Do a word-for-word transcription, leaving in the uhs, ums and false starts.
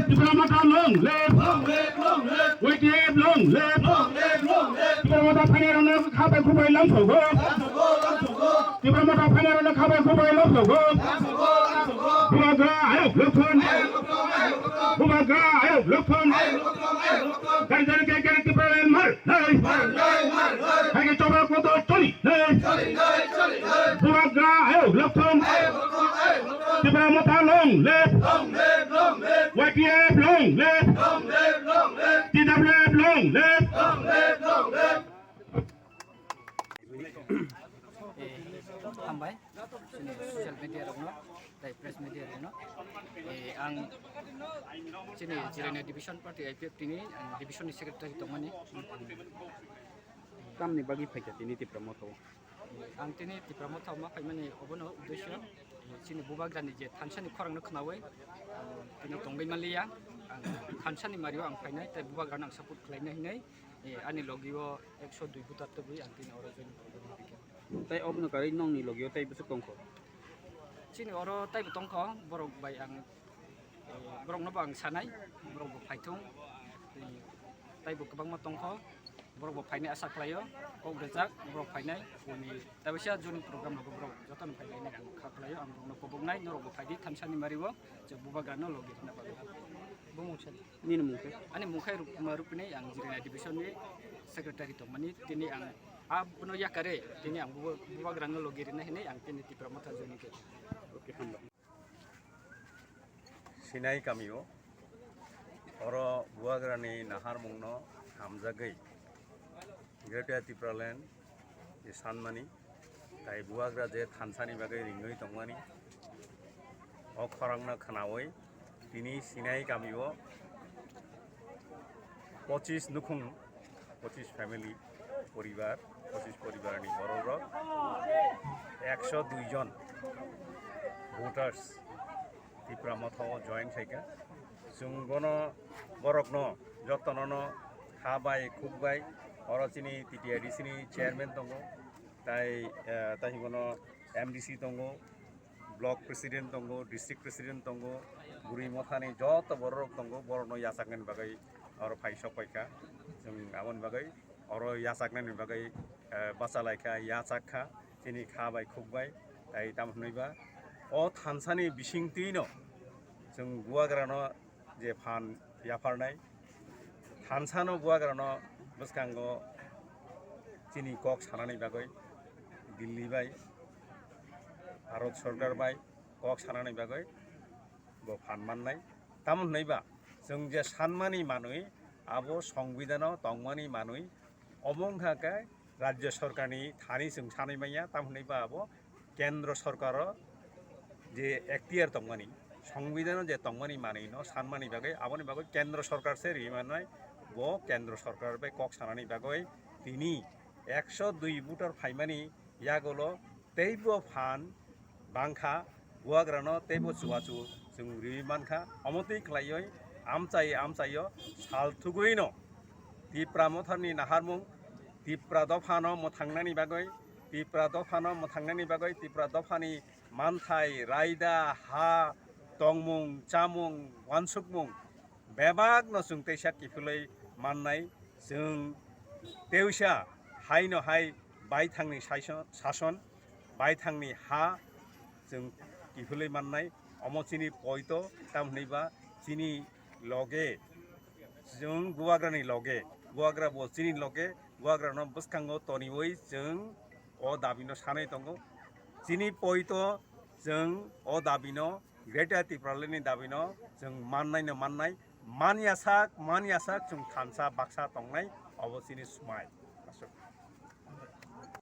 Tipra Motha long live! Long live, long live! Y T F long live! Long live, long live! Tipra Motha phainairokno kha bai khuk bai lamsogo. Lamsogo, lamsogo! Tipra Motha phainairokno kha bai khuk bai lamsogo. Lamsogo, lamsogo! Bubagra ayok Lokthon! Ayok Lokthon, ayok Lokthon! Bubagra ayok Lokthon! Ayok Lokthon, ayok Lokthon! Gari gari gari gari Tipraland mar nai! Mar nai, mar nai! Hai ke chobra koto choli nai! Choli nai, choli nai! Bubagra ayok Lokthon! Ayok Lokthon, ayok Lokthon! Tipra Motha long live! Long live, long live! Y T F long live! Long live, long live! T W F long live! Long live, long live! Eh, hambai chini social media rokno, tei press media rokno. Eh, ang chini Jirania Division Party I P F T ni ang division ni secretary tongmani. Tamni bagwi phaikha tini Tipra Motha o? Ang tini Tipra Motha o ma phaimani obono uddesyo, chini Bubagrani je thansani khorangno khnaui, ang tini tongwi manliya, ang thansani mario ang phainai, tei Bubagrano ang support khlainai hinwi, eh, ani logio ekso dui voter tubui ang tini oro join khlainai. Tei obono karwi nongni logio tei bwswk tongkho? Chini oro taibo tongkho, borok bai ang, eh, borokno bo ang sanai, borok bo phaithung, tei taibo kwbangma tongkho. Borok bo phainai asa khlaio, kok rwjak borok phainai, boni tabisa joining program rogo borok jotono phainai hinwi ang kha khlaio, ang borokno koboknai, norok bo phaidi thansani mario je Bubagrano logi rwna bagwi. Bumung se? Nini mung khe? Ani mung khe Rupma Rupini, ang Jirania Division ni secretary tongmani, tini ang abono yakare, tini ang Buba-, Bubagrano logi rwna hinwi ang tini Tipra Motha joining khe. Okay, hambai. Sinai kamio oro Bubagrani naharmungno hamjagwi Greater Tipraland ni sanmani, tai Bubagra je thansani bagwi ringwi tongmani, o khorangno khnaui tini Sinai kamio pochis nukhung, pochis family, poribar, pochis poribarni borok rok, ekso dui jon voters Tipra Motha o join khaikha. Chwng bono, borokno jotono no kha bai khuk bai, oro chini T T I D C ni chairman tongo, tai, eh, tai bono M D C tongo, block president tongo, district president tongo, Bwrwi Mothani joto borok rok tongo, borokno yachaknani bagwi oro phai sok paikha. Chwng aboni bagwi oro yachaknani bagwi, eh, bacha laikha, yachak kha, chini kha bai khuk bai, tai tamo hwnwi ba o thansani bisingtwino chwng Bubagrano je phan yapharnai, thansano Bubagrano bwskango chini kok sanani bagwi Delhi bai, Bharat Sarkar bai kok sanani bagwi bo phan mannai. Tamo hwnwi ba chwng je sanmani manwi abo Songbidhano tongmani manwi, omo wngkha khe Rajya Sorkarni thani chwng sanwi manya, tamo hwnwi ba abo Kendro Sorkaro je ekhtiar tongmani, Songbidhano je tongmani manwino sanmani bagwi, aboni bagwi Kendro Sorkar se riwi mannai, bo Kendro Sorkar bai kok sanani bagwi tini ekso dui voter phaimani yagulo teibo phan bangkha, Bubagrano teibo chubachu chwng riwi mankha. Omo twi khlaiwi amchai amchaio sal thugwino Tipra Mothani naharmung, Tipra dophano mwthangnani bagwi, Tipra dophano mwthangnani bagwi, Tipra dophani manthai, raida, ha, tongmung, chamung, uansukmung bebakno chwng teisa kiphilwi mannai. Chwng teisa haino hai baithangni saison-, sason, baithangni ha chwng kiphilwi mannai. Omo chini poito, tamo hwnwi ba chini loge, chwng Bubagrani loge, Bubagra bo chini loge, Bubagrano bwskango toniwi chwng o dabino sanwi tongo. Chini poito chwng o dabino, Greater Tipralandni dabino chwng mannaino mannai, manya sak, manya sak chwng thansa baksa tongnai, obo chini swmai.